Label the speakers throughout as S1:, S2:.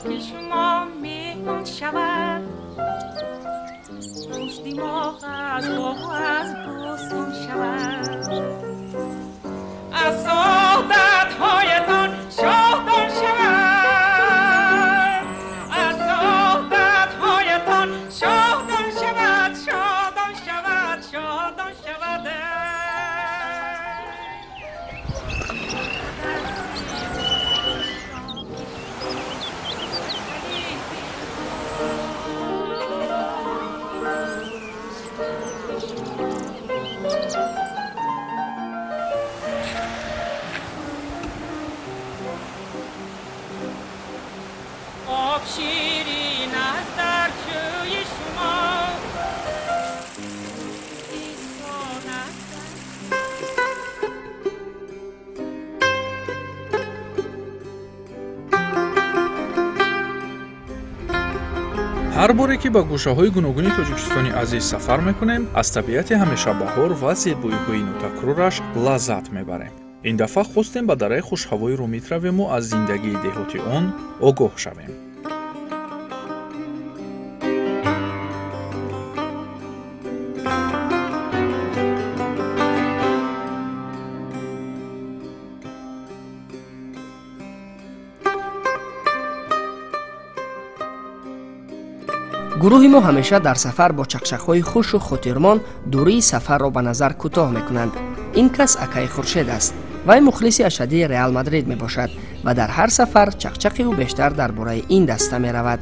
S1: که شما مهمان شود، پشت ما از باغ و از بوستان شود. از سعادت هایتان شادان شود، از سعادت هایتان شادان شود، شادان شود، شادان شود. آب شیرین از در جوی شما،
S2: ҳар боре ки ба гӯшаҳои гуногуни Тоҷикистони азиз сафар мекунем, аз табиати ҳамешабаҳор ва зебоиҳои нотакрораш лаззат мебарем. Ин дафъа хостем ба дараи хушҳавои Ромит равему аз зиндагии деҳоти он огоҳ шавем.
S3: Гурӯҳи мо ҳамеша дар сафар бо чақчақҳои хушу хотирмон дурии сафарро ба назар кӯтоҳ мекунанд. Ин кас акаи Хуршед аст. Вай мухлиси ашаддии Реал Мадрид мебошад ва дар ҳар сафар чақчақи ӯ бештар дар бораи ин даста меравад.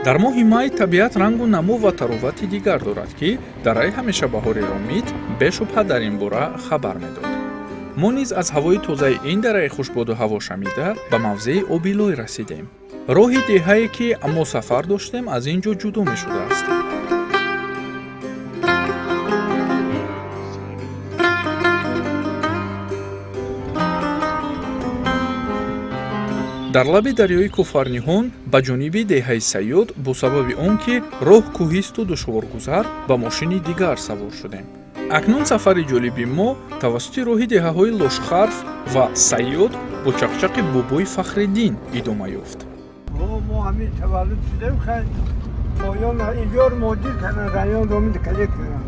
S2: Дар моҳи май табиат рангу наму ва таровати дигар дорад, ки дараи ҳамешабаҳори Ромит бешубҳа дар ин бора хабар медод. Мо низ аз ҳавои тозаи ин дараи хушбоду ҳаво шамида ба мавзеи Обилой расидем. Роҳи деҳае ки мо сафар доштем, аз ин ҷо ҷудо мешудааст. Дар лаби дарёи Куфарниҳон ба ҷониби деҳаи Сайёд бо сабаби он ки роҳ кӯҳисту душворгузар ба мошини дигар савор шудем. Акнун сафари ҷолиби мо тавассути роҳи деҳаҳои Лошхарф ва Сайёд бо чақчақи бобои Фахриддин идома ёфт.
S4: Мо ҳамин таваллуд шудем, поён инҷор муҳоҷир кардан, район Ромит калек кардан.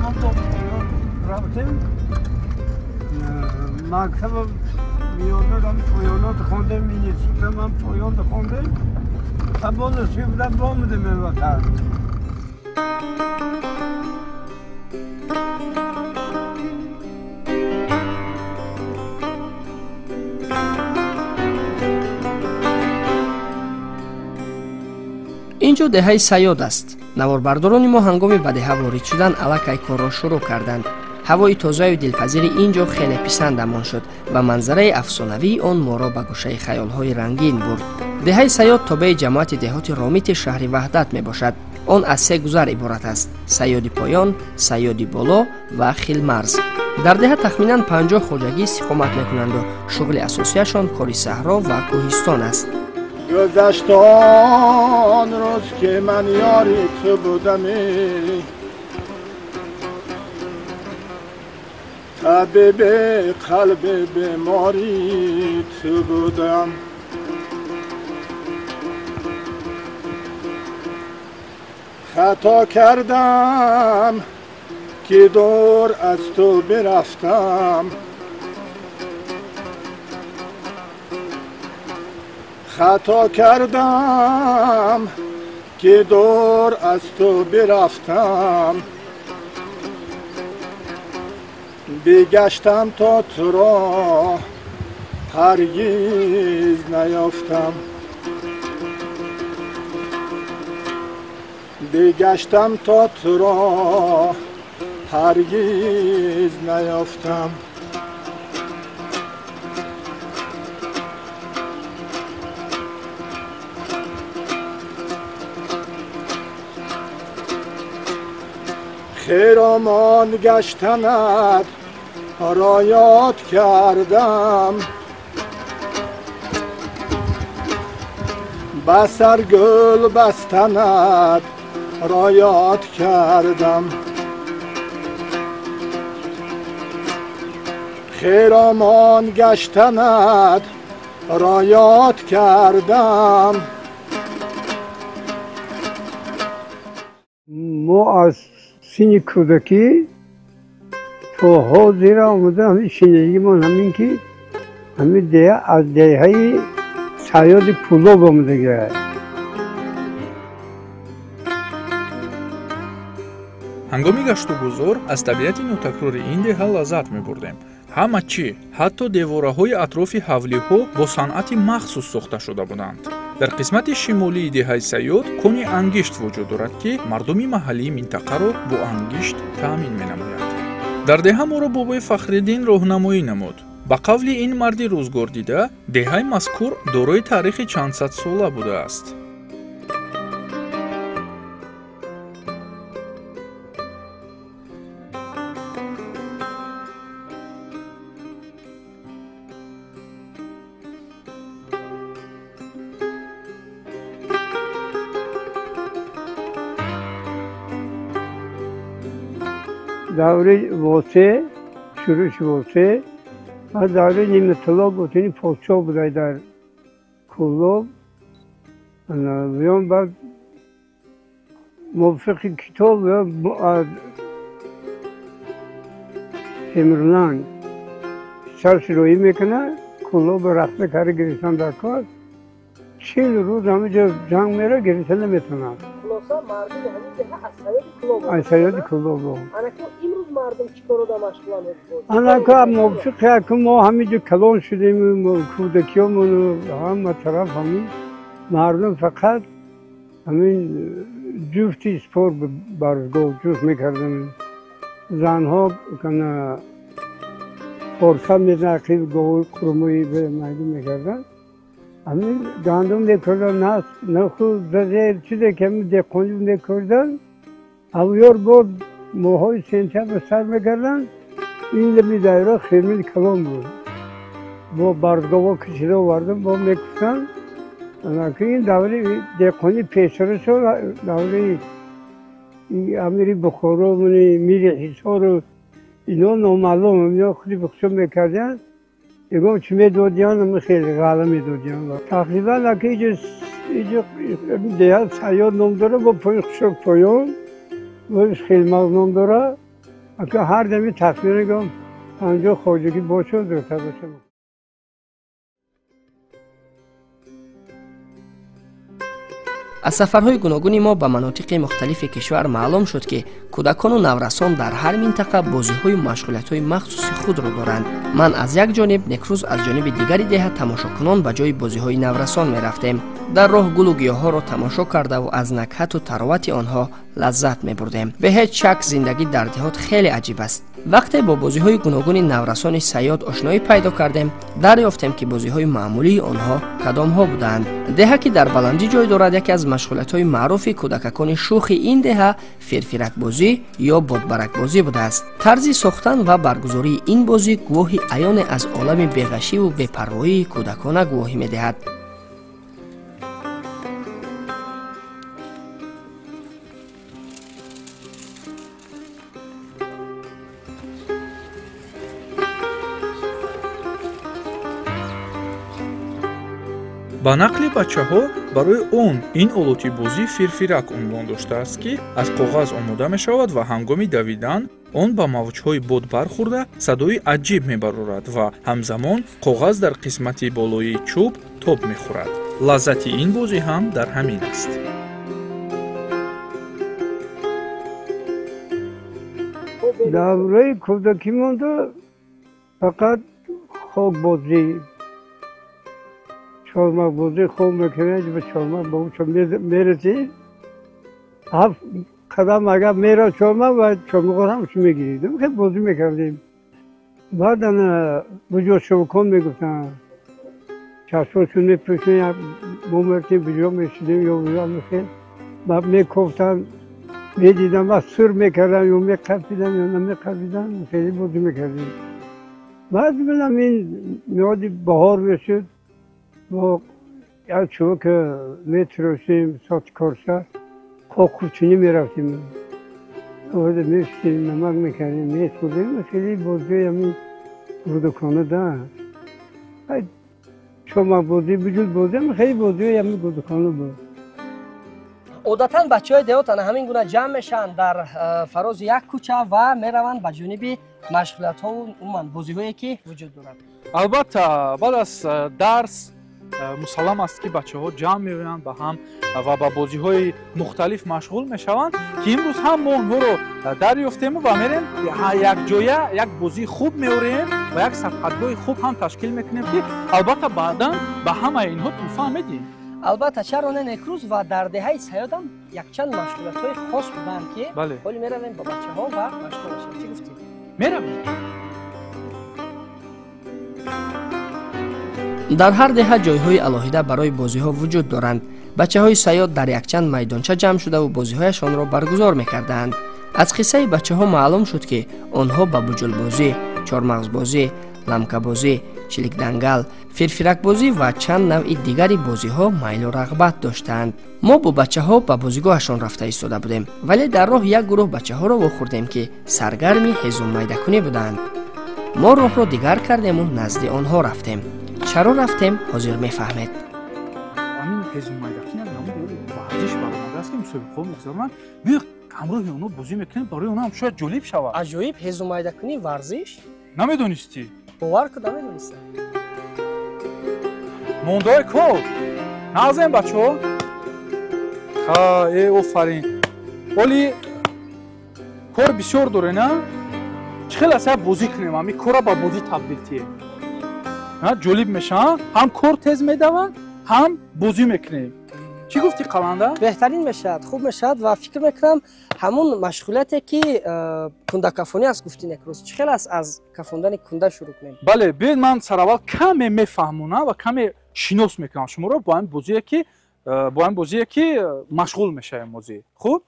S4: Мо то поён рафтем, мактаб миёнам поёнот хондем, институтам поён хондем. Та бо насиб да бомдем ватан.
S3: Ин ҷо деҳаи Сайёд аст. Наворбардорони мо ҳангоми ба деҳа ворид шудан аллакай корро шурӯъ карданд. Ҳавои тозаю дилпазири ин ҷо хеле писандамон шуд ва манзараи афсонавии он моро ба гӯшаи хаёлҳои рангин бурд. Деҳаи Сайёд тобеи ҷамоати деҳоти Ромити шаҳри Ваҳдат мебошад. Он аз се гузар иборат аст: Сайёди поён, Сайёди боло ва Хилмарз. Дар деҳа тахминан 50 хоҷагӣ истиқомат мекунанду шуғли асосияшон кори саҳро ва кӯҳистон аст.
S4: Гузашт он рӯз ки ман ёри ту будам, табиби қалби бемори ту будам. Хато кардам ки дур аз ту бирафтам, хато кардам ки дур аз ту бирафтам. Бигаштам то туро ҳаргиз наёфтам, бигаштам то туро ҳаргиз наёфтам. خیرامان گشتنت را یاد کردم بسر گل بستنت را یاد کردم خیرامان گشتنت را یاد کردم. ما از سینی کودکی تا حاضر آمده همین شنیدگیمان همین که همین ده از دههای صیاد کولاب آمده گرد.
S2: Ҳангоми гаштугузор аз табиати нотакрори ин деҳа лаззат мебурдем. Ҳама чӣ, ҳатто девораҳои атрофи ҳавлиҳо бо санъати махсус сохта шуда буданд. Дар қисмати шимолии деҳаи Сайёд кони ангишт вуҷуд дорад, ки мардуми маҳаллии минтақаро бо ангишт таъмин менамояд. Дар деҳа моро бобои Фахриддин роҳнамоӣ намуд. Ба қавли ин марди рӯзгордида, деҳаи мазкур дорои таърихи чандсадсола будааст.
S4: Даври восе, шурӯши восе ва даври Ниматулло Бутини подшоҳ будай дар Кӯлоб. Виён баъд мувофиқи китоб Темурланг сарши роҳӣ мекунад, Кӯлобро рахта карда гирифтан дар кор. 40 рӯз ҳаминҷо ҷанг мера, гирифта наметавонад.
S3: Хулоса мардуми ҳамин деҳа аз саёди Кӯлоб.
S4: Аз саёди Кӯлоб.
S3: Анако имрӯз мардум чӣ корро машғуланд?
S4: Анако мувофиқи ки мо ҳаминҷо калон шудем, кӯдакиёмон ҳама тараф ҳамин мардум фақат ҳамин ҷуфти спорт барзгоҳ ҷуфт мекарданд. Занҳо порса мезананд, ақиби гови қурмои майдон мекарданд. Ҳамин гандум мекарданд, наху зазер чизе ки ҳамин деҳқонӣ мекарданд. Авёр бор моҳҳои сентябр сар мекарданд. Ин лаби дайра хирмини калон буд. Бо барзгово кашида овардам, бо мекуфтанд. Ин даври деҳқонӣ пешра шуд, даври амири Бухоро, мири Ҳисору ино номаълум, ино худи бухшо мекарданд. Ягон чӣ медодиян, хеле ғалла медодиян. Тақрибан аки иҷо деҳа Сайёд ном дора, бо пои хушок поён, бош Хелмағз ном дора. Ака ҳар дами тахмин гом 50 хоҷагӣ бошад, зиёдтар бошад.
S3: Аз сафарҳои гуногуни мо ба манотиқи мухталифи кишвар маълум шуд, ки кӯдакону наврасон дар ҳар минтақа бозиҳою машғулиятҳои махсуси худро доранд. Ман аз як ҷониб, Некрӯз аз ҷониби дигари деҳа тамошокунон ба ҷои бозиҳои наврасон мерафтем. Дар роҳ гулу гиёҳҳоро тамошо кардаву аз накҳату таровати онҳо лаззат мебурдем. Бе ҳеҷ шак зиндагӣ дар деҳот хеле аҷиб аст. Вақте бо бозиҳои гуногуни наврасони Сайёд ошноӣ пайдо кардем, дарёфтем, ки бозиҳои маъмулии онҳо кадомҳо буданд. Деҳа, ки дар баландӣ ҷой дорад, яке аз машғулиятҳои маъруфи кӯдакакони шӯхи ин деҳа фирфиракбозӣ ё бодбаракбозӣ будааст. Тарзи сохтан ва баргузории ин бозӣ гувоҳи аёне аз олами беғашиву бепарвоии кӯдакона гувоҳӣ медиҳад.
S2: Ба нақли бачаҳо барои он ин олоти бозӣ фирфирак унвон доштааст, ки аз коғаз омода мешавад ва ҳангоми давидан он ба мавҷҳои бод бархӯрда садои аҷиб мебарорад ва ҳамзамон коғаз дар қисмати болоии чӯб тоб мехӯрад. Лаззати ин бозӣ ҳам дар ҳамин аст.
S4: Давраи кӯдакӣ монда фақат хокбозӣ, чормағбозӣ хоб мекунед, ба чормағ ба мерасид. 7 қадам агар мера чормағ ва чормағро ҳамаш мегиридем. Хеле бозӣ мекардем. Баъд ана буҷо шовкон мегуфтанд. Чашмошон мепӯшем, мо мерафтем буҷо мешидем ё буҷо мехел. Баъд мекофтанд. Медидам ва сур мекардам ё меқапидам ё намеқапидам, хеле бозӣ мекардем. Баъд ман ин меоди баҳор мешуд, мо як чӯбак метирошем, соати корша қоқучинӣ мерафтем. Мешудем, намак мекардем, мехӯрдем. Хеле бозиҳои ҳамин гудакона да. Чомакбозӣ, буҷулбозӣ, хеле бозиҳои ҳамин гудакона буд.
S3: Одатан бачаҳои деҳот ана ҳамин гуна ҷамъ мешаванд дар фарози як кӯча ва мераванд ба ҷониби машғулиятҳову умуман бозиҳое ки вуҷуд дорад.
S2: Албатта, баъд аз дарс мусаллам аст ки бачаҳо ҷамъ меоянд ба ҳам ва ба бозиҳои мухталиф машғул мешаванд, ки имрӯз ҳам мо онҳоро дарёфтему ва мерем якҷоя як бозии хуб меорем ва як сабқатгоҳи хуб ҳам ташкил мекунем, ки албатта баъдан ба ҳамаи инҳо тӯҳфа медиҳем.
S3: Албатта, чаро не, Некрӯз, ва дар деҳаи Саёдам якчанд машғулиятҳои хос буданд, ки ҳоли меравем ба бачаҳо ва машғул мешавем. Чӣ гуфтӣ?
S2: Меравем.
S3: Дар ҳар деҳа ҷойҳои алоҳида барои бозиҳо вуҷуд доранд. Бачаҳои Саёд дар якчанд майдонча ҷамъ шудаву бозиҳояшонро баргузор мекарданд. Аз қиссаи бачаҳо маълум шуд, ки онҳо ба буҷулбозӣ, чормағзбозӣ, ламкабозӣ, чиликдангал, фирфиракбозӣ ва чанд навъи дигари бозиҳо майлу рағбат доштанд. Мо бо бачаҳо ба бозигоҳашон рафта истода будем, вале дар роҳ як гурӯҳ бачаҳоро вохӯрдем, ки саргарми ҳезуммайдакунӣ буданд. Мо роҳро дигар кардему назди онҳо рафтем. Чаро рафтем, ҳозир мефаҳмед.
S2: Ҳамин ҳезуммайдакунӣ як намуди варзиш баромадааст, ки мусобиқаҳо мегузаронанд. Биё ҳамроҳи онҳо бозӣ мекунем, барои онҳо ҳам шояд ҷолиб шавад.
S3: Аҷоиб, ҳезуммайдакунӣ варзиш?
S2: Намедонистӣ?
S3: Бовар кун, намедонистам.
S2: Мондаи кор назем бачаҳо. Ха, э, офарин. Оли кор бисёр доре, на? Чӣ хел аст, як бозӣ кунем, ҳамин корра ба бозӣ табдил тиҳем. Ҷолиб мешавад, ҳам кор тез медавад, ҳам бозӣ мекунем. Чӣ гуфтӣ, Қаланда?
S3: Беҳтарин мешавад, хуб мешавад ва фикр мекунам ҳамун машғулияте ки кундакафонӣ аст, гуфтӣ, Некрӯз, чӣ хел аст аз кафондани кунда шурӯъ кунем?
S2: Бале, биёед ман сараввал каме мефаҳмонам ва каме шинос мекунам шуморо бо ҳамин бозие ки бо ҳамин бозие ки машғул мешавем ҳозир. Хуб,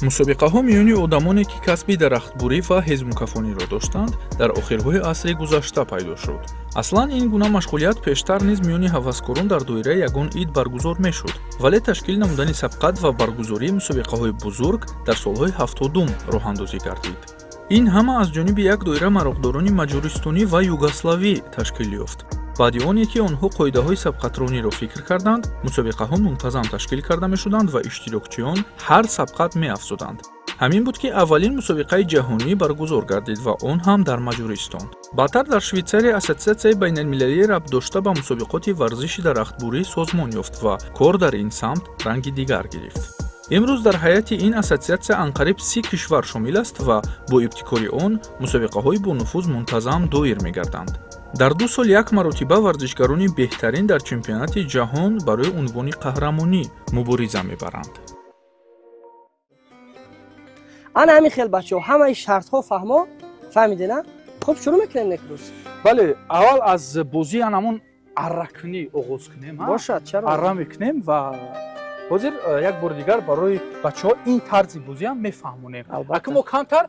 S2: мусобиқаҳо миёни одамоне ки касби дарахтбурӣ ва ҳезумкафониро доштанд, дар охирҳои асри гузашта пайдо шуд. Аслан ин гуна машғулият пештар низ миёни ҳаваскорон дар доираи ягон ид баргузор мешуд, вале ташкил намудани сабқат ва баргузории мусобиқаҳои бузург дар солҳои 70-ум роҳандозӣ гардид. Ин ҳама аз ҷониби як доира мароқдорони маҷористонӣ ва югославӣ ташкил ёфт. Баъди оне ки онҳо қоидаҳои сабқатрониро фикр карданд, мусобиқаҳо мунтазам ташкил карда мешуданд ва иштирокчиён ҳар сабқат меафзуданд. Ҳамин буд, ки аввалин мусобиқаи ҷаҳонӣ баргузор гардид ва он ҳам дар Маҷористон. Баъдтар дар Швейтсария ассотсиатсияи байналмилалии рабтдошта ба мусобиқоти варзиши дарахтбурӣ созмон ёфт ва кор дар ин самт ранги дигар гирифт. Имрӯз дар ҳайати ин ассотсиатсия анқариб 30 кишвар шомил аст ва бо ибтикори он мусобиқаҳои бонуфуз мунтазам доир мегарданд. Дар 2 сол як маротиба варзишгарони беҳтарин дар чемпионати ҷаҳон барои унвони қаҳрамонӣ мубориза мебаранд.
S3: Ана ҳамин хел, бачаҳо, ҳамаи шартҳо фаҳмо, фаҳмиде, на? Хуб, шурӯъ мекунем, Некрӯз.
S2: Бале, аввал аз бозии анамон арракунӣ оғоз кунем.
S3: Бошад, чаро?
S2: Арра мекунем ва ҳозир як бори дигар барои бачаҳо ин тарзи бозиам мефаҳмонем. Аки мо камтар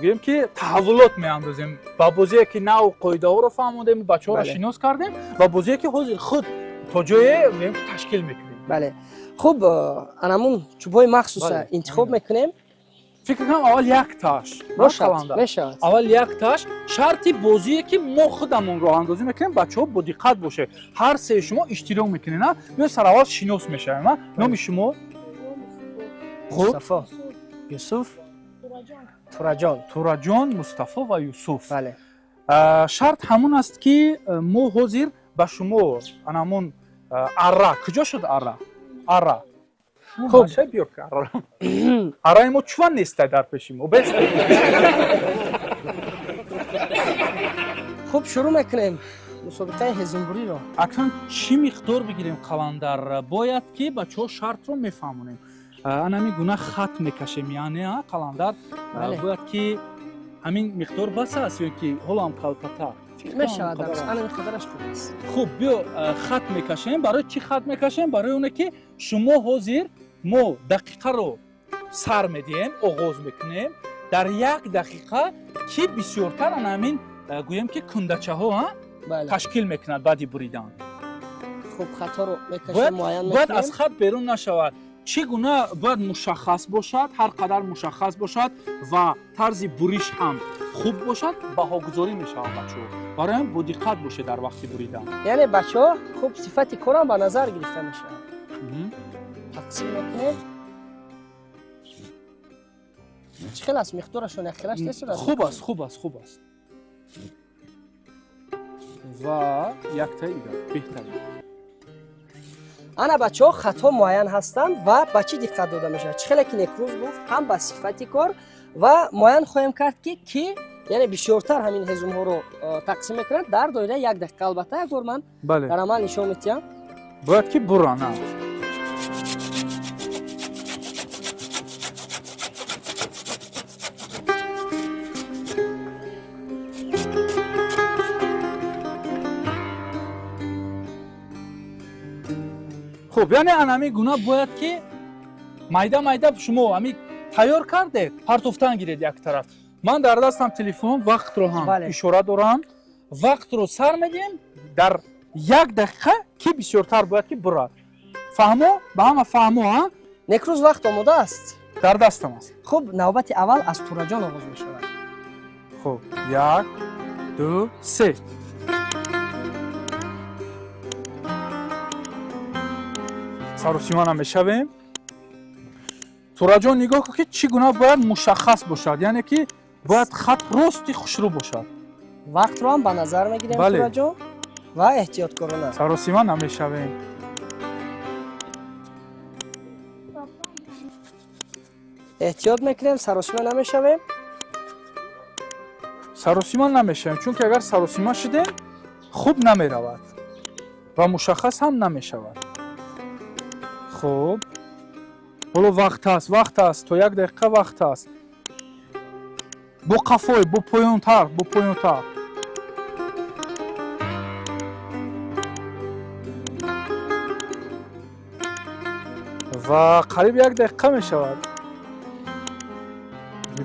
S2: гӯем ки таҳаввулот меандозем ба бозие ки нав қоидаҳоро фаҳмондем, бачаҳоро шинос кардем ва бозие ки ҳозир худ то ҷое гӯем ки ташкил мекунем.
S3: Бале, хуб, анамун чӯбҳои махсуса интихоб мекунем.
S2: Фикр кунам аввал як таш
S3: мешавад.
S2: Аввал як таш. Шарти бозие ки мо худамон роҳандозӣ мекунем, бачаҳо бо диққат бошед. Ҳар сеи шумо иштирок мекунед. Биё сараввал шинос мешавем. Номи шумо?
S3: Хуб, Юсуф, Тураҷон.
S2: Тураҷон, Мустафо ва Юсуф.
S3: Бале.
S2: Шарт ҳамон аст, ки мо ҳозир ба шумо анамон арра, куҷо шуд арра? Арра.
S3: Хуб,
S2: биё ки арра. Арраи мо чува нестай дар пеши мо. Бест.
S3: Хуб, шурӯъ мекунем мусобиқаи ҳезумбуриро.
S2: Акнун чӣ миқдор бигирем, Қаландар? Бояд ки бачаҳо шартро мефаҳмонем. Ана ҳамин гуна хат мекашем, яъне Қаландар, бояд ки ҳамин миқдор бас аст ё ки ҳоло ҳам калтатар?
S3: Мешавад, ана миқдораш хуб аст.
S2: Хуб, биё хат мекашем. Барои чӣ хат мекашем? Барои оне ки шумо ҳозир Мо дақиқаро сар медиҳем, оғоз мекунем. Дар як дақиқа ки бисёртар ана ҳамин гӯем ки кундачаҳо ташкил мекунад баъди буридан.
S3: Хуб, хаторо мекашем, муайян мекунем.
S2: Бояд аз хат берун нашавад. Чӣ гуна бояд мушаххас бошад, ҳар қадар мушаххас бошад ва тарзи буриш ҳам хуб бошад, баҳогузорӣ мешавад бачаҳо. Барои ҳам бодиққат бошед дар вақти буридан.
S3: Яъне бачаҳо хуб сифати корам ба назар гирифта мешавад. Тақсим мекунем. Чӣ хел аст миқдорашон, як хелаш нест?
S2: Хуб аст, хуб аст, хуб аст. Ва яктаи дигар беҳтарин.
S3: Ана бачаҳо хатҳо муайян ҳастанд ва ба чӣ диққат дода мешавад? Чӣ хеле ки Некрӯз гуфт, ҳам ба сифати кор ва муайян хоҳем кард ки яъне бисёртар ҳамин ҳезумҳоро тақсим мекунад дар доираи як дақиқа. Албатта як бор ман дар амал нишон медиҳам.
S2: Бояд ки бурана. Хуб, яъне ан ҳамин гуна бояд ки майда майда шумо ҳамин тайёр кардед, партофтан гиред як тараф. Ман дар дастам телефон, вақтро ҳам ишора дорам. Вақтро сар медиҳем дар як дақиқа ки бисёртар бояд ки бурад. Фаҳмо? Ба ҳама фаҳмо, ҳа?
S3: Некрӯз вақт омода аст?
S2: Дар дастам аст.
S3: Хуб, навбати аввал аз Тураҷон оғоз мешавад.
S2: Хуб, 1, 2, 3. Саросима намешавем. Тураҷон, нигоҳ кун ки чӣ гуна бояд мушаххас бошад, яъне ки бояд хат рости хушрӯ бошад.
S3: Вақтро ҳам ба назар мегирем, Тураҷон, ва эҳтиёткорона.
S2: Саросима намешавем.
S3: Эҳтиёт мекунем, саросима намешавем.
S2: Саросима намешавем, чунки агар саросима шудем хуб намеравад ва мушаххас ҳам намешавад. Хуб, ҳоло вақт аст, вақт аст, то як дақиқа вақт аст. Бо қафой, бо поёнтар, бо поёнтар. Ва қариб як дақиқа мешавад.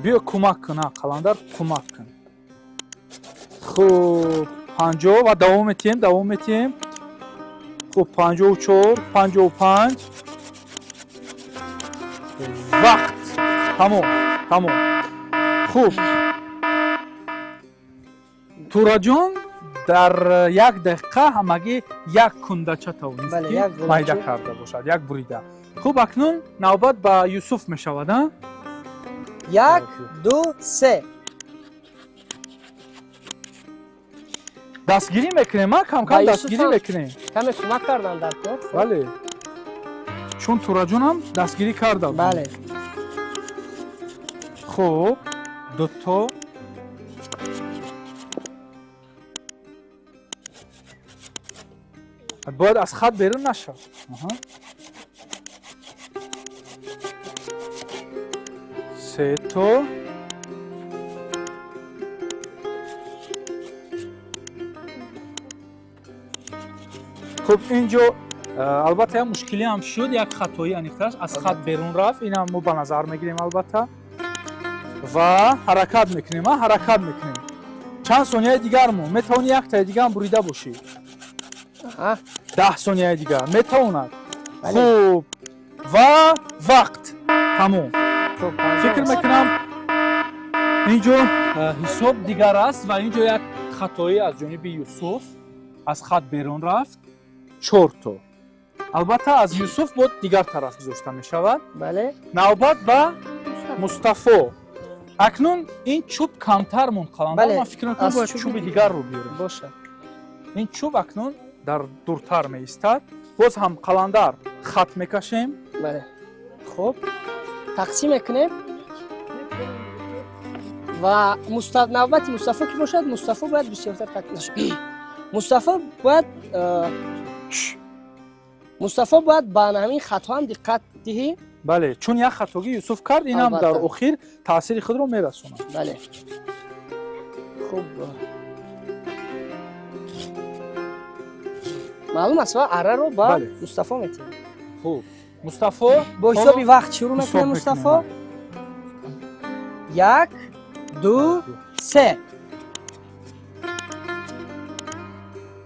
S2: Биё кӯмак кун, Қаландар, кӯмак кун. Хуб, 50 ва давом метиҳем, давом метиҳем. Хуб, 54, 55. Вақт тамом, тамом. Хуб, Тураҷон дар як дақиқа ҳамагӣ як кундача тавонист ки майда карда бошад, як бурида. Хуб, акнун навбат ба Юсуф мешавад, а?
S3: 1, 2, 3.
S2: Дастгирӣ мекунем, а? Кам-кам дастгирӣ мекунем.
S3: Каме кӯмак кардан дар кор.
S2: Бале. Чун Тураҷонам дастгирӣ карда буд.
S3: Бале.
S2: Хуб, дуто. Бояд аз хат берун нашавад. Се то. Хуб, инҷо албатта як мушкилӣ ҳам шуд, як хатоӣ аниқтараш аз хат берун рафт. Инам мо ба назар мегирем албатта ва ҳаракат мекунем, ҳаракат мекунем. Чанд сонияи дигар мо метавонӣ яктаи дигарам бурида бошӣ. 10 сонияи дигар метавонад. Хуб, ва вақт тамом. Фикр мекунам инҷо ҳисоб дигар аст ва инҷо як хатоӣ аз ҷониби Юсуф аз хат берун рафт. 4 то. Албатта аз Юсуф бо дигар тараф гузошта мешавад.
S3: Бале.
S2: Навбат ба Мустафо. Акнун ин чӯб камтар монд, Қаландар. Ман фикр мекунам бояд чӯби дигарро биёрем.
S3: Бошад.
S2: Ин чӯб акнун дар дуртар меистад. Боз ҳам Қаландар хат мекашем.
S3: Бале. Хуб, тақсим мекунем ва навбати Мустафо ки бошад, Мустафо бояд бисёртар тақсим. Мустафо бояд Мустафо бояд ба ҳамин хатҳо ҳам диққат диҳӣ.
S2: Бале, чун як хатогӣ Юсуф кард, ин ҳам дар охир таъсири худро мерасонад.
S3: Бале. Хуб, маълум аст, ва араро ба Мустафо метиҳем.
S2: Хуб, Мустафо
S3: бо ҳисоби вақт шурӯъ мекунем. Мустафо, 1, 2, 3.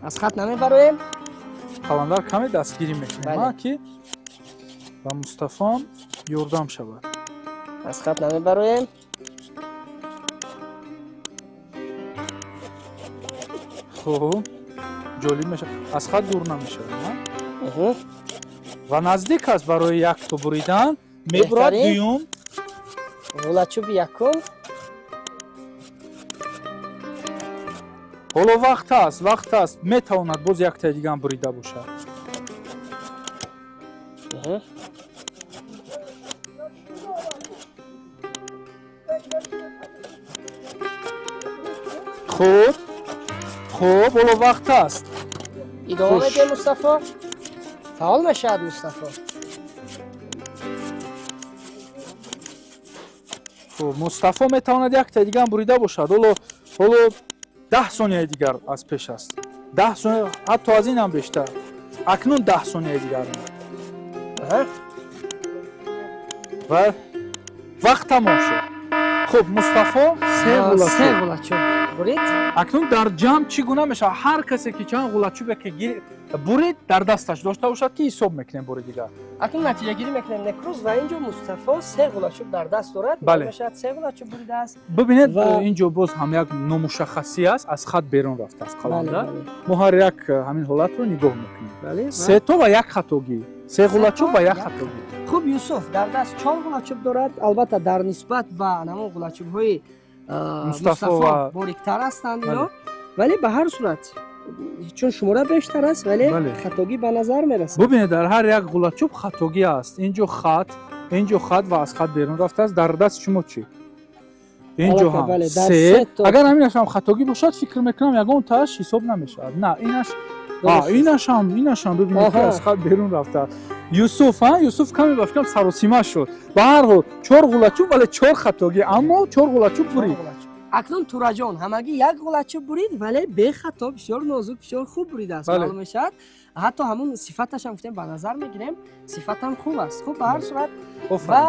S3: Аз хат намебароем.
S2: Қаландар каме дастгирӣ мекунем, ки ба Мустафоам ёрдам шавад.
S3: Аз хат намебароем.
S2: Хуб, ҷолиб мешавад. Аз хат дур намешавад. Ва наздик аст барои якто буридан. Мебурад дуюм.
S3: Ғулачӯби якум.
S2: Ҳоло вақт аст, вақт аст. Метавонад боз яктаи дигаам бурида бошад. Хуб, хуб, ҳоло вақт аст.
S3: Идома медиҳем, Мустафо. Фаъол мешавад Мустафо.
S2: Хуб, Мустафо метавонад яктаи дигаам бурида бошад. Ҳоло 10 сонияи дигар аз пеш аст. 10 сония, ҳатто аз ин ҳам бештар. Акнун 10 сонияи дигар. Ва вақт тамом шуд. Хуб, Мустафо 3 ғулачӯб
S3: бурид.
S2: Акнун дар ҷамъ чӣ гуна мешавад? Ҳар касе ки чанд ғулачӯбе ки бурид дар дасташ дошта бошад, ки ҳисоб мекунем бори дигар.
S3: Акнун натиҷагирӣ мекунем, Некрӯз, ва инҷо Мустафо 3 ғулачӯб дар даст дорад. Мешавад 3 ғулачӯб буридааст.
S2: Бибинед, инҷо боз ҳам як номушаххасӣ аст, аз хат берун рафтааст қаландар. Мо ҳар як ҳамин ҳолатро нигоҳ мекунем. 3 то ва як хатогӣ. 3 ғулачӯб ва як хатогӣ.
S3: Хуб, Юсуф дар даст 4 ғулачӯб дорад. Албатта дар нисбат ба ҳамон ғулачӯбҳои Мустафо бориктар ҳастанд ино, вале ба ҳар сурат чун шумора бештар аст, вале хатогӣ ба назар мерасад.
S2: Бубинед, дар ҳар як ғулачӯб хатогӣ аст. Инҷо хат, инҷо хат ва аз хат берун рафтааст. Дар даст шумо чӣ? Инҷо ҳам 3. Агар ҳаминаш ҳам хатогӣ бошад, фикр мекунам ягон тааш ҳисоб намешавад. На, инаш инашам бибинед, ки аз хат берун рафтааст. Юсуф, Юсуф каме ба фикрам саросима шуд. Ба ҳар ҳол 4 ғулачӯб, вале 4 хатогӣ, аммо 4 ғулачӯб бурид.
S3: Акнун Тураҷон ҳамагӣ 1 ғулачӯб бурид, вале бехато, бисёр нозук, бисёр хуб буридааст. Маълум мешавад. Ҳатто ҳамун сифаташам гуфтем ба назар мегирем, сифатам хуб аст. Хуб, ба ҳар сурат ва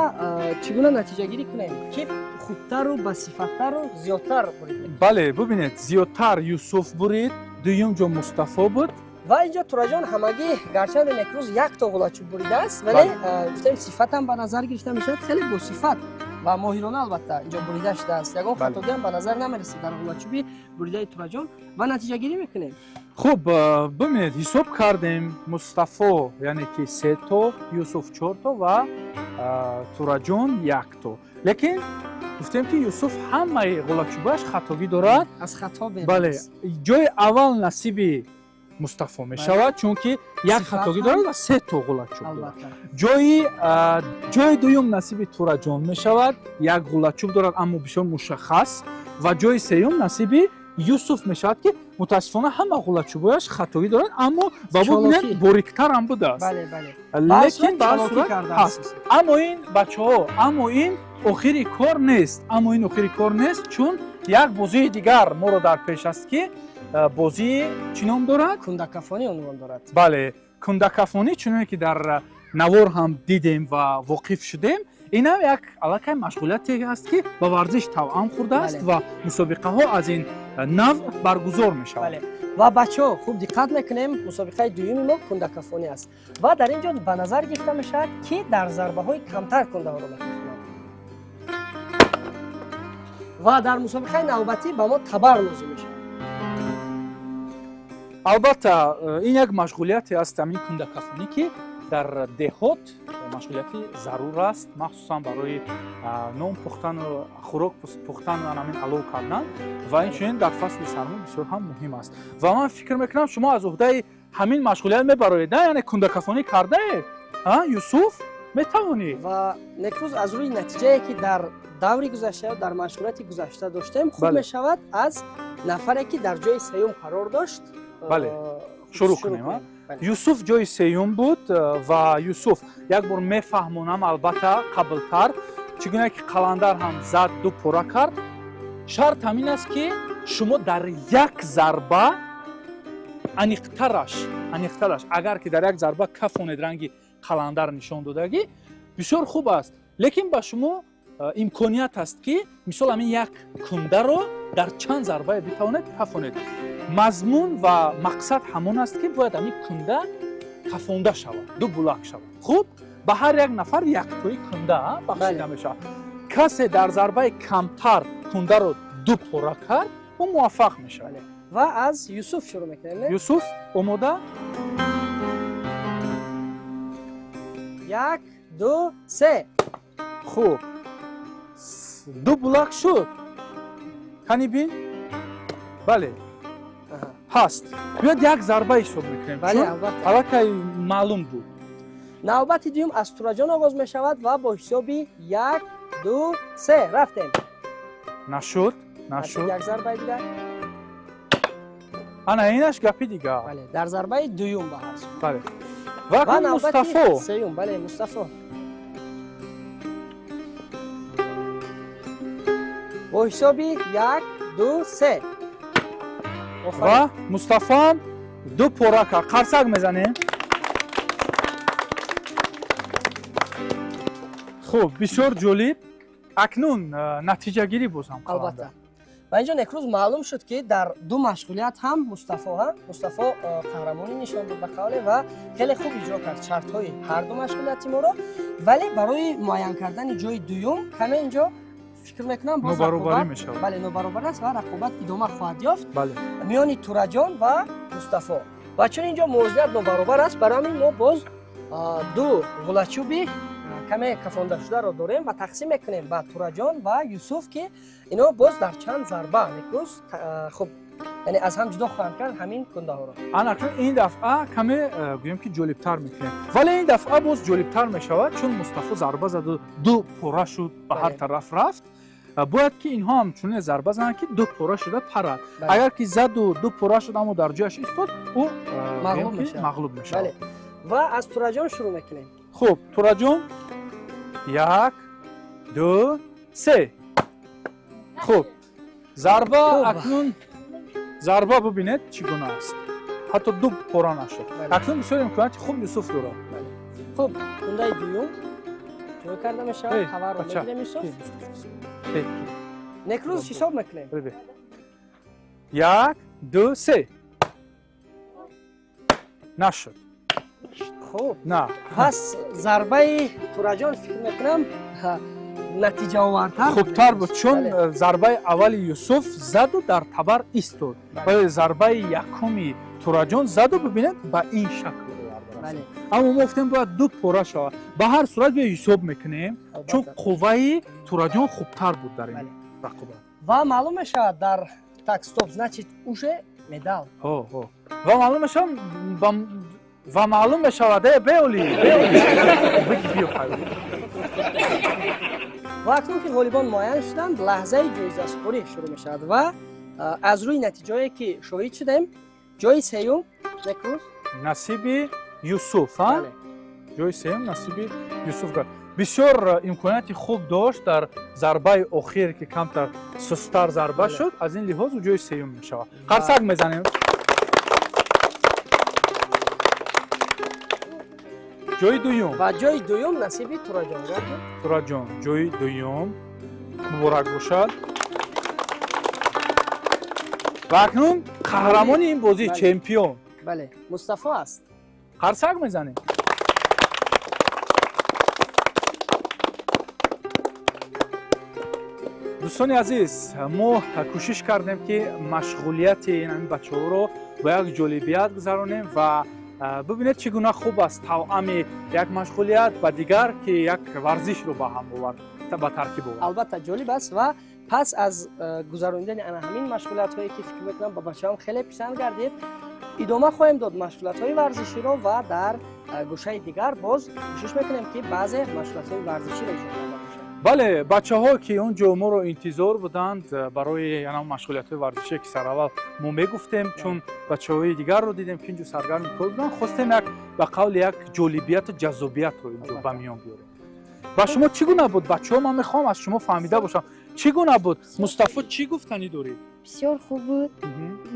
S3: чӣ гуна натиҷагирӣ кунем, ки хубтару ба сифаттару зиёдтар бурид?
S2: Бале, бубинед, зиёдтар Юсуф бурид, дуюм ҷо Мустафо буд.
S3: Ва инҷо Тураҷон ҳамагӣ гарчанде Некрӯз 1 то ғулачӯб буридааст, вале гуфтем сифатам ба назар гирифта мешавад, хеле босифат ва моҳирона албатта инҷо бурида шудааст. Ягон хатогиам ба назар намерасад дар ғулачӯби буридаи Тураҷон ва натиҷагирӣ мекунем.
S2: Хуб, бибинед, ҳисоб кардем. Мустафо яъне ки 3 то, Юсуф 4 то ва Тураҷон 1 то. Лекин гуфтем ки Юсуф ҳамаи ғулачӯбаш хатогӣ дорад.
S3: Аз хато берун.
S2: Бале, ҷои аввал насиби Мустафо мешавад, чунки як хатогӣ дорад ва 3 то ғулачӯб дорад. Ҷои дуюм насиби Тураҷон мешавад, 1 ғулачӯб дорад, аммо бисёр мушаххас. Ва ҷои сеюм насиби Юсуф мешавад, ки мутаассифона ҳама ғулачӯбҳояш хатогӣ дорад, аммо ва бубинед, бориктар ҳам будааст. Лекин ба ҳар сурат ҳаст. Аммо ин бачаҳо, аммо ин охири кор нест, аммо ин охири кор нест, чун як бозии дигар моро дар пеш аст, ки бозии чӣ ном дорад?
S3: Кундакафонӣ унвон дорад.
S2: Бале, кундакафонӣ, чуноне ки дар навор ҳам дидем ва воқиф шудем, ин ҳам як аллакай машғулияте аст, ки ба варзиш тавъам хӯрдааст ва мусобиқаҳо аз ин навъ баргузор мешаванд.
S3: Ва бачаҳо, хуб диққат мекунем, мусобиқаи дуюми мо кундакафонӣ аст ва дар ин ҷо ба назар гирифта мешавад, ки дар зарбаҳои камтар кундаҳоро мекунад. Ва дар мусобиқаи навбатӣ ба мо табар лозим мешавад.
S2: Албатта, ин як машғулияте аст, ҳамин кундакафонӣ, ки дар деҳот машғулияти зарур аст, махсусан барои нон пухтану хӯрок пухтану ҳамин алов кардан, ва инчунин дар фасли сармо бисёр ҳам муҳим аст. Ва ман фикр мекунам, шумо аз уҳдаи ҳамин машғулият мебароед, яъне кундакафонӣ кардаед, Юсуф? Метавонӣ?
S3: Ва Некрӯз, аз рӯи натиҷае ки дар даври гузашта, дар машғулияти гузашта доштем, хуб мешавад аз нафаре ки дар ҷои сеюм қарор дошт
S2: бале, шурӯъ кунем. Юсуф ҷои сеюм буд ва Юсуф як бор мефаҳмонам, албатта қаблтар, чӣ гуна ки Қаландар ҳам зад, ду пора кард. Шарт ҳамин аст, ки шумо дар як зарба аниқтараш, агар ки дар як зарба кафонед ранги Қаландар нишон додагӣ бисёр хуб аст, лекин ба шумо имконият аст, ки мисол ҳамин як кундаро дар чанд зарбае битавонед кафонед. Мазмун ва мақсад ҳамон аст, ки бояд ҳамин кунда кафонда шавад, ду булак шавад. Хуб, ба ҳар як нафар яктои кунда бахшида мешавад. Касе дар зарбаи камтар кундаро ду пора кард, ӯ муваффақ мешавад.
S3: Ва аз Юсуф шурӯъ мекунем.
S2: Юсуф омода?
S3: 1, 2, 3.
S2: Хуб, ду булак шуд. Кани бин? Бале, ҳаст. Биёд як зарба ҳисоб мекунем, чун аллакай маълум буд.
S3: Навбати дуюм аз Тураҷон оғоз мешавад ва бо ҳисоби 1, 2, 3 рафтем.
S2: Нашуд, нашуд.
S3: Як зарбаи дигар.
S2: Ана инаш гапи дигар.
S3: Бале, дар зарбаи дуюм ба ҳар сурат.
S2: Бале. Ва Мустафо.
S3: Сеюм, бале, Мустафо. Бо ҳисоби 1, 2, 3.
S2: Ва Мустафоам ду пора кард. Қарсак мезанем. Хуб, бисёр ҷолиб. Акнун натиҷагирӣ боз ҳам.
S3: Албатта. Ва инҷо некрӯз маълум шуд, ки дар ду машғулият ҳам Мустафо қаҳрамонӣ нишон дод ба қавле ва хеле хуб иҷро кард шартҳои ҳар ду машғулияти моро, вале барои муайян кардани ҷои дуюм каме инҷо фикр мекунам боз
S2: нобаробарӣ мешавад.
S3: Бале, нобаробарӣ аст ва рақобат идома хоҳад ёфт миёни Тураҷон ва Мустафо. Ва чун инҷо мувозият нобаробар аст, барои ҳамин мо боз ду ғулачӯби каме кафондашударо дорем ва тақсим мекунем ба Тураҷон ва Юсуф, ки ино боз дар чанд зарба некрӯз хуб, яъне аз ҳам ҷудо хоҳанд кард ҳамин кундаҳоро.
S2: Ана акнун ин дафъа каме гӯем ки ҷолибтар мекунем, вале ин дафъа боз ҷолибтар мешавад, чун Мустафо зарба заду ду пора шуд, ба ҳар тараф рафт. Бояд ки инҳо ҳам чунин зарба зананд, ки ду пора шуда парад. Агар ки заду ду пора шуд, аммо дар ҷояш истод, ӯ мағлуб мешавад.
S3: Ва аз Тураҷон шурӯъ мекунем.
S2: Хуб, Тураҷон, 1, 2, 3. Хуб, зарба акнун зарба бубинед чӣ гуна аст. Ҳатто ду пора нашуд. Акнун бисёр имконияти хуб Юсуф дорад.
S3: Хуб, кундаи дуюм ҷой карда мешавад, хабарро мегирем Юсуф. Некрӯз ҳисоб мекунем.
S2: 1, 2, 3. Нашуд.
S3: Хуб,
S2: на.
S3: Пас зарбаи Тураҷон фикр мекунам натиҷаовартар
S2: хубтар буд, чун зарбаи аввали Юсуф заду дар табар истод, вале зарбаи якуми Тураҷон заду бибинед ба ин шакл оварда. Аммо мо гуфтем бояд ду пора шавад. Ба ҳар сурат биё ҳисоб мекунем, чун қувваи Тураҷон хубтар буд дар ин рақобат.
S3: Ва маълум мешавад дар так стоп, значит уже медал.
S2: Ва маълум мешавад, ва маълум мешавад, беоли, беоли. Биё хайр.
S3: Ва акнун ки ғолибон муайян шуданд, лаҳзаи ҷоизасупорӣ шурӯъ мешавад ва аз рӯи натиҷае ки шоҳид шудем, ҷои сеюм некрӯз
S2: насиби Юсуф, ҷои сеюм насиби Юсуф кард. Бисёр имконияти хуб дошт дар зарбаи охир, ки камтар сустар зарба шуд, аз ин лиҳоз ӯ ҷои сеюм мешавад. Қарсак мезанем. Ҷои дуюм.
S3: Ва ҷои дуюм насиби Тураҷон гардид.
S2: Тураҷон ҷои дуюм муборак бошад. Ва акнун қаҳрамони ин бозӣ, чемпион.
S3: Бале, Мустафо аст.
S2: Қарсак мезанем. Дӯстони азиз, мо кӯшиш кардем, ки машғулияти ин бачаҳоро ба як ҷолибият гузаронем ва бибинед чӣ гуна хуб аст тавъами як машғулият ба дигар, ки як варзишро ба ҳам овард, ба таркиб овард.
S3: Албатта ҷолиб аст ва пас аз гузаронидани ана ҳамин машғулиятҳое, ки фикр мекунам ба бачаҳам хеле писанд гардид, идома хоҳем дод машғулиятҳои варзиширо ва дар гӯшаи дигар боз кӯшиш мекунем, ки баъзе машғулиятҳои варзиширо иҷро карда бошем.
S2: Бале, бачаҳо, ки он ҷо моро интизор буданд барои ана машғулиятҳои варзишие, ки сараввал мо мегуфтем, чун бачаҳои дигарро дидем, ки инҷо саргарми кор буданд, хостем як ба қавли як ҷолибияту ҷаззобиятро инҷо ба миён биёрем. Ба шумо чӣ гуна буд, бачаҳо? Ман мехоҳам аз шумо фаҳмида бошам, чӣ гуна буд? Мустафо, чӣ гуфтанӣ дорӣ?
S5: Бисёр хуб буд.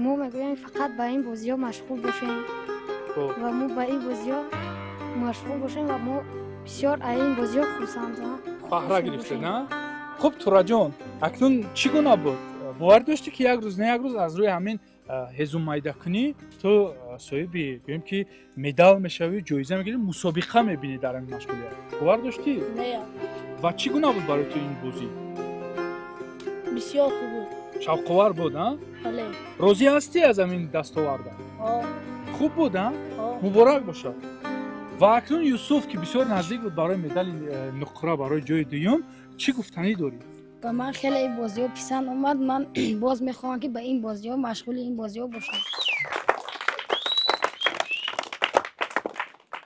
S5: Мо мегӯем фақат ба ин бозиҳо машғул бошем ва мо ба ин бозиҳо Машғул бошем ва мо бисёр аз ин бозиҳо хурсандам.
S2: Баҳра гирифтед, на? Хуб, Тураҷон, акнун чӣ гуна буд? Бовар доштӣ, ки як рӯз на як рӯз аз рӯи ҳамин ҳезуммайдакунӣ ту соҳиби, гӯем ки, медал мешавӣ, ҷоиза мегирӣ, мусобиқа мебинӣ дар ҳамин машғулият? Бовар доштӣ?
S5: Не.
S2: Ва чӣ гуна буд барои ту ин бозӣ?
S5: Бисёр хуб буд.
S2: Шавқовар буд, а?
S5: Бале.
S2: Розӣ ҳастӣ аз ҳамин дастоварда? Хуб буд, а? Муборак бошад. Ва акнун Юсуф, ки бисёр наздик буд барои медали нуқра, барои ҷои дуюм, чӣ гуфтанӣ дорӣ?
S5: Ба ман хеле ин бозиҳо писанд омад. Ман боз мехоҳам, ки ба ин бозиҳо машғули ин бозиҳо бошам.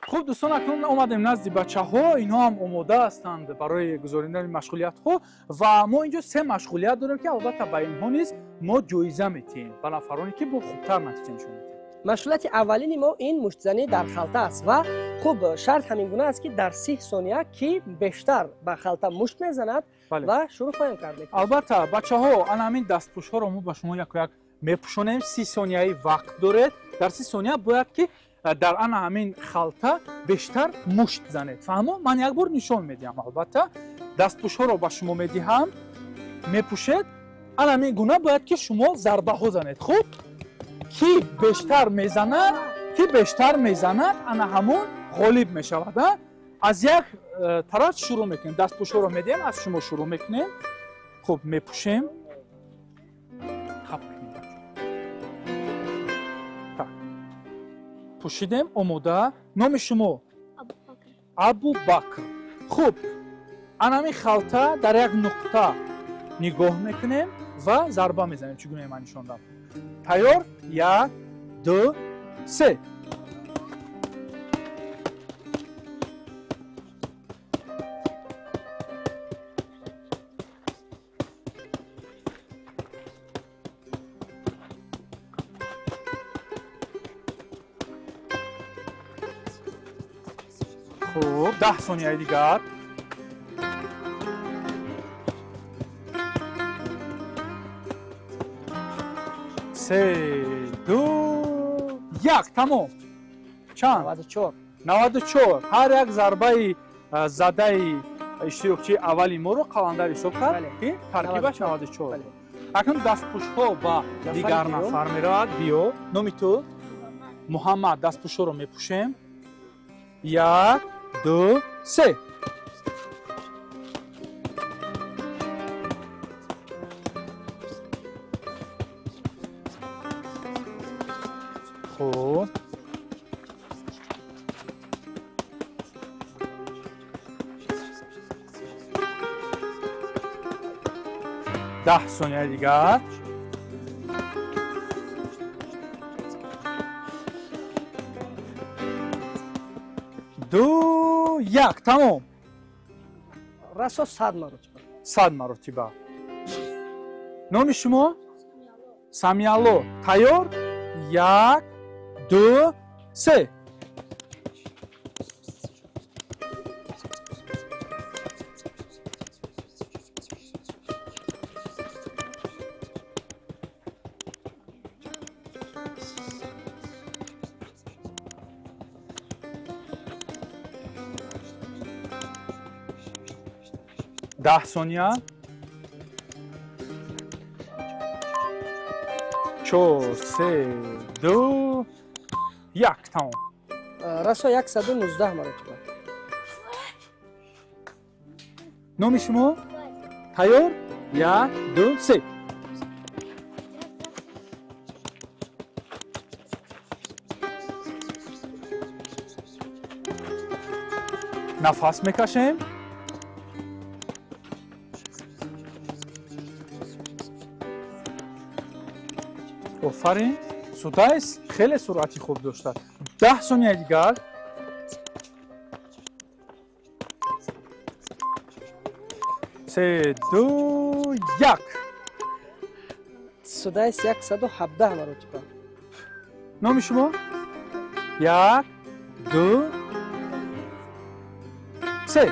S2: Хуб, дӯстон, акнун омадем назди бачаҳо. Инҳо ҳам омода ҳастанд барои гузаронидани машғулиятҳо ва мо инҷо се машғулият дорем, ки албатта ба инҳо низ мо ҷоиза метиҳем, ба нафароне ки бо хубтар натиҷа нишон медиҳанд.
S3: Машғулияти аввалини мо ин муштзанӣ дар халта аст ва хуб, шарт ҳамин гуна аст, ки дар 30 сония ки бештар ба халта мушт мезанад ва шурӯъ хоҳем кард.
S2: Албатта, бачаҳо, ана ҳамин дастпӯшҳоро мо ба шумо яку як мепӯшонем. 30 сонияи вақт доред. Дар 30 сония бояд ки дар ана ҳамин халта бештар мушт занед. Фаҳмо? Ман як бор нишон медиҳам. Албатта, дастпӯшҳоро ба шумо медиҳам, мепӯшед. Ана ҳамин гуна бояд ки шумо зарбаҳо занед. Хуб, ки бештар мезанад, ки бештар мезанад, ана ҳамон ғолиб мешавад. Аз як тараф шурӯъ мекунем. Дастпӯшҳоро медиҳем, аз шумо шурӯъ мекунем. Хуб, мепӯшем. Так, пӯшидем, омода. Номи шумо? Абубакр. Хуб, ана ҳамин халта дар як нуқта нигоҳ мекунем ва зарба мезанем, чӣ гуна ман нишон дам. Тайёр? Як, ду, се. Хуб, 10 сонияи дигар. Се, ду, як, тамом. Чанд?
S3: 94.
S2: 94. Ҳар як зарбаи задаи иштирокчии аввали моро Қаландар ҳисоб кард, ки таркибаш 94. Акнун дастпӯшҳо ба дигар нафар меравад. Биё, номи ту? Муҳаммад. Дастпӯшҳоро мепӯшем. Як, ду, се. Хуб, 10 сонияи дигар. Ду, як, тамом.
S3: Расо 100 маротиба.
S2: 100 маротиба. Номи шумо? Самиалло. Тайёр? Як, ду, се. 10 сония. 4, 3, 2, 1, тамом.
S3: Расо 119 маротиба.
S2: Номи шумо? Тайёр? Як, ду, се. Нафас мекашем. Офарин. Судайс хеле суръати хуб дошта. 10 сонияи дигар. Се, ду, як.
S3: Судайс 117 маротиба.
S2: Номи шумо? Як, ду, се.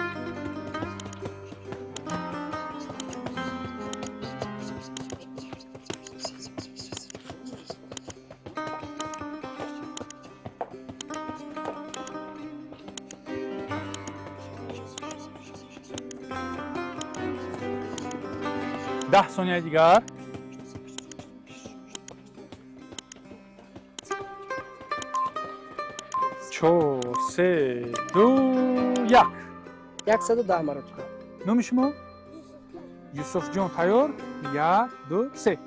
S2: 10 сонияи дигар. 4, 3, 2, 1.
S3: 110 маротиба.
S2: Номи шумо? Юсуфҷон. Тайёр? 1, 2, 3.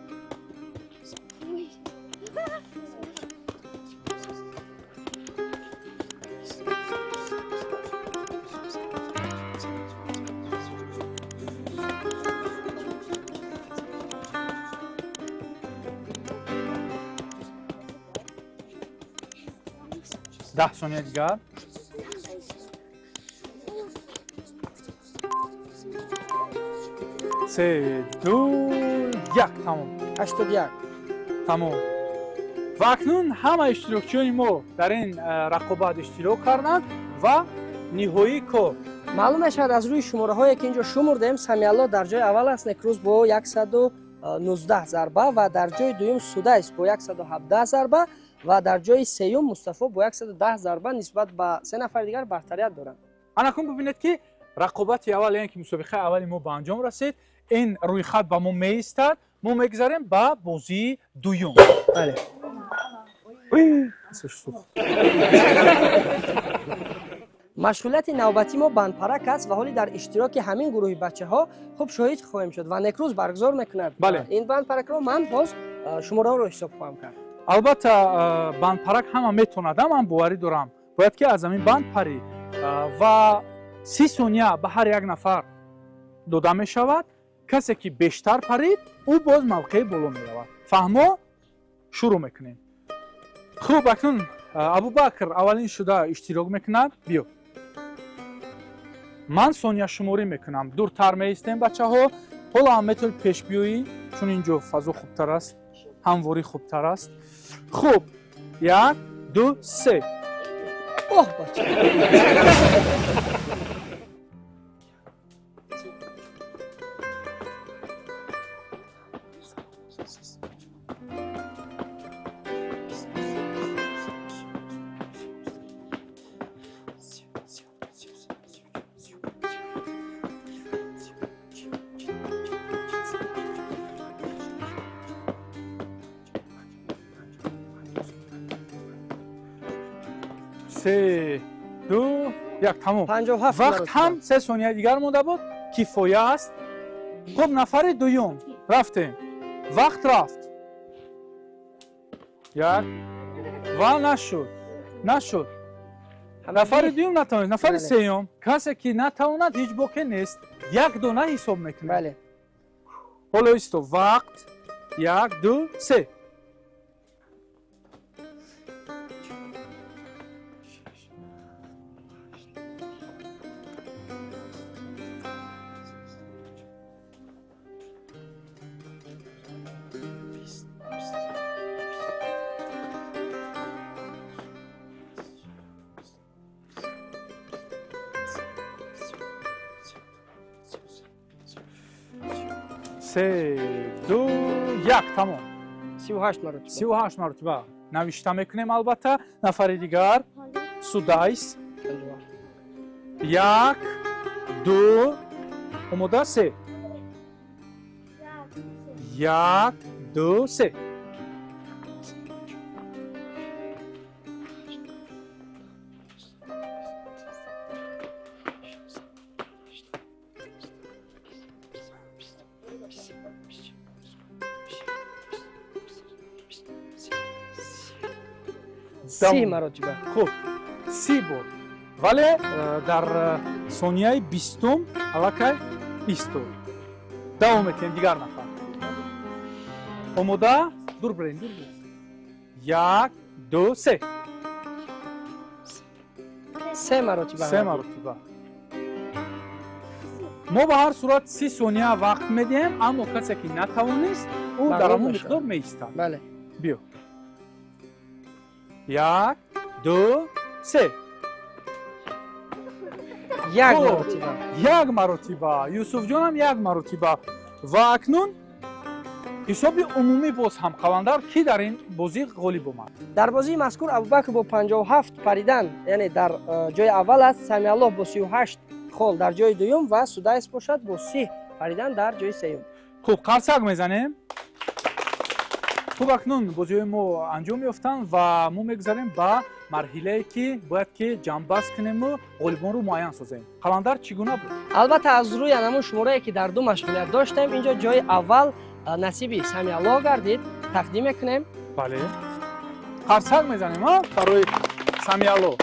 S2: 10 сония дигар. 3, 2, 1. Тамом.
S3: 81.
S2: Тамом. Ва акнун ҳама иштирокчиёни мо дар ин рақобат иштирок карданд ва ниҳоии кор.
S3: Маълум мешавад аз рӯи шумораҳое ки инҷо шумурдем, Самиалло дар ҷои аввал аст, Некрӯз бо 119 зарба ва дар ҷои дуюм Судайс бо 117 зарба ва дар ҷои сеюм Мустафо бо 110 зарба нисбат ба се нафари дигар бартарият доранд.
S2: Анакун бибинед ки рақобати аввал, яъне ки мусобиқаи аввали мо ба анҷом расид. Ин рӯйхат ба мо меистад. Мо мегузарем ба бозии дуюм.
S3: Бале. Машғулияти навбатии мо бандпарак аст ва ҳоле дар иштироки ҳамин гурӯҳи бачаҳо хуб шоҳид хоҳем шуд ва Некрӯз баргузор мекунад.
S2: Бале.
S3: Ин бандпаракро ман боз шумораҳоро ҳисоб хоҳам кард.
S2: Албатта бандпарак ҳама метавонад, ман боварӣ дорам. Бояд ки аз ҳамин банд парӣ ва 30 сония ба ҳар як нафар дода мешавад. Касе ки бештар парид, ӯ боз мавқеи боло меравад. Фаҳмо? Шурӯъ мекунем. Хуб, акнун Абубакр аввалин шуда иштирок мекунад. Биё. Ман сонияшуморӣ мекунам. Дуртар меистем бачаҳо. Ҳоло ҳам метавонед пеш биёӣ, чун инҷо фазо хубтар аст, ҳамворӣ хубтар аст. Хуб, 1, 2, 3.
S3: Оҳ, бача.
S2: 3, 2, 1. Тамом.
S3: 57
S2: вақт ҳам 3 сония дигар монда буд, кифоя аст. Хуб, нафари дуюм рафтем. Вақт рафт. 1 ва нашуд. Нашуд. Нафари дуюм натавонист. Нафари сеюм. Касе ки натавонад, ҳеҷ боке нест. Як дона ҳисоб мекунад.
S3: Бале.
S2: Ҳоло исто. Вақт 1, 2, 3. 3, 2, 1. Тамом.
S3: 38 маротиба.
S2: 38 маротиба навишта мекунем албатта. Нафари дигар Судайс. 1, 2, омода? 3. 1, 2, 3.
S3: 30 маротиба.
S2: Хуб, 30 бор. Вале дар сонияи 20 аллакай 20. Давом метиҳем дигар нафар. Омода? Дур бирем, дур бирем. 1, 2, 3.
S3: 3 маротиба.
S2: 3 маротиба. Мо ба ҳар сурат 30 сония вақт медиҳем, аммо касе ки натавонист, ӯ дар ҳамон миқдор меистад.
S3: Бале.
S2: Биё. 1, 2, 3.
S3: 1 маротиба.
S2: 1 маротиба. Юсуфҷонам 1 маротиба. Ва акнун ҳисоби умумӣ боз ҳам Қаландар, ки дар ин бозӣ ғолиб омад.
S3: Дар бозии мазкур Абубакр бо 57 паридан, яъне дар ҷои аввал аст, Самиаллоҳ бо 38 хол дар ҷои дуюм ва Судайс бошад бо 30 паридан дар ҷои сеюм.
S2: Хуб, қарсак мезанем. Хуб, акнун бозиҳои мо анҷом ёфтанд ва мо мегузарем ба марҳилае ки бояд ки ҷамъбаст кунему ғолибонро муайян созем. Қаландар, чӣ гуна буд?
S3: Албатта, аз рӯи анамун шуморае ки дар ду машғулият доштем, инҷо ҷои аввал насиби Самиалло гардид. Тақдим мекунем.
S2: Бале, қарсак мезанем барои Самиалло.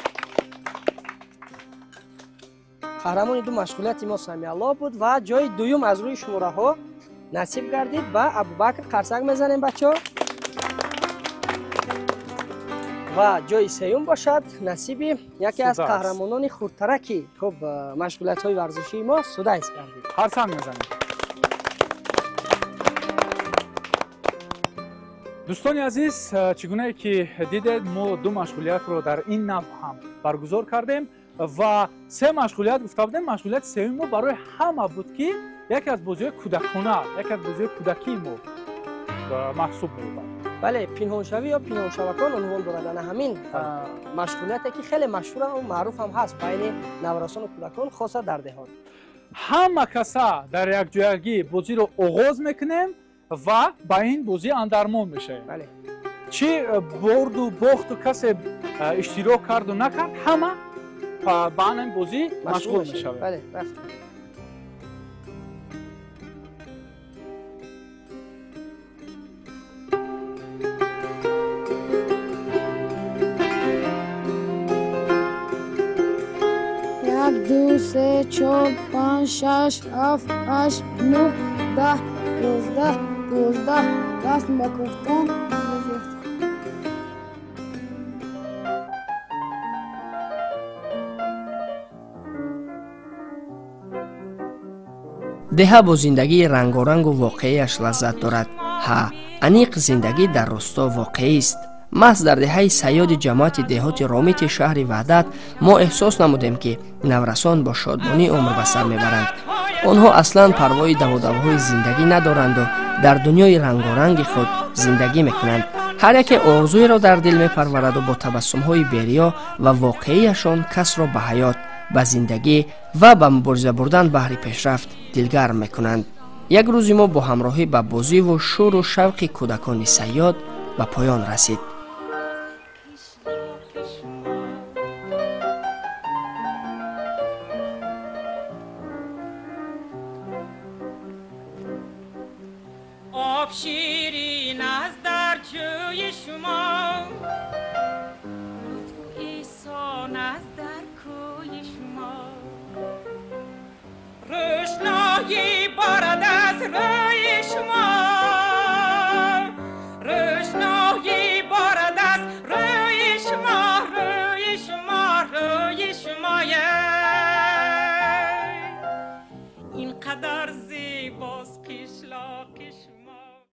S3: Қаҳрамони ду машғулияти мо Самиалло буд ва ҷои дуюм аз рӯи шумораҳо насиб гардид ба Абубакр. Қарсак мезанем, бачаҳо. Ва ҷои сеюм бошад насиби яке аз қаҳрамонони хурдтараки хуб машғулиятҳои варзишии мо Судайс гардид.
S2: Қарсак мезанем. Дӯстони азиз, чӣ гунае ки дидед, мо ду машғулиятро дар ин навъ ҳам баргузор кардем ва се машғулият гуфта будем. Машғулияти сеюми мо барои ҳама буд, ки яке аз бозиҳои кӯдакона, яке аз бозиҳои кӯдакии мо маҳсуб меёбад.
S3: Бале, пинҳоншавӣ ё пинҳоншавакон унвон дорад. Ана ҳамин машғулияте ки хеле машҳурам маъруф ҳам ҳаст байни наврасону кӯдакон, хоса дар деҳот.
S2: Ҳама каса дар якҷоягӣ бозиро оғоз мекунем ва ба ин бозӣ андармон мешавем. Чӣ бурду бохту касе иштирок карду накард, ҳама ба ин бозӣ машғул мешавем.
S5: Як, ду, се, чор, панҷ, шаш, ҳафт, ҳашт, нӯҳ, 10, 11, 12. Даст ба кофтан.
S3: Деҳа бо зиндагии рангорангу воқеияш лаззат дорад. Ҳа, аниқ зиндагӣ дар рӯсто воқеист. Маҳз дар деҳаи Сайёди ҷамоати деҳоти Ромити шаҳри Ваҳдат мо эҳсос намудем, ки наврасон бо шодмонӣ умр ба сар мебаранд. Онҳо аслан парвои даводавоҳои зиндагӣ надоранду дар дунёи рангоранги худ зиндагӣ мекунанд. Ҳар яке орзуеро дар дил мепарвараду бо табассумҳои бериё ва воқеияшон касро ба ҳаёт, ба зиндагӣ ва ба мубориза бурдан баҳри пешрафт дилгарм мекунанд. Як рӯзи мо бо ҳамроҳӣ ба бозиву шӯру шавқи кӯдакони Сайёд ба поён расид.
S1: Об ширин аст дар ҷӯи шумо.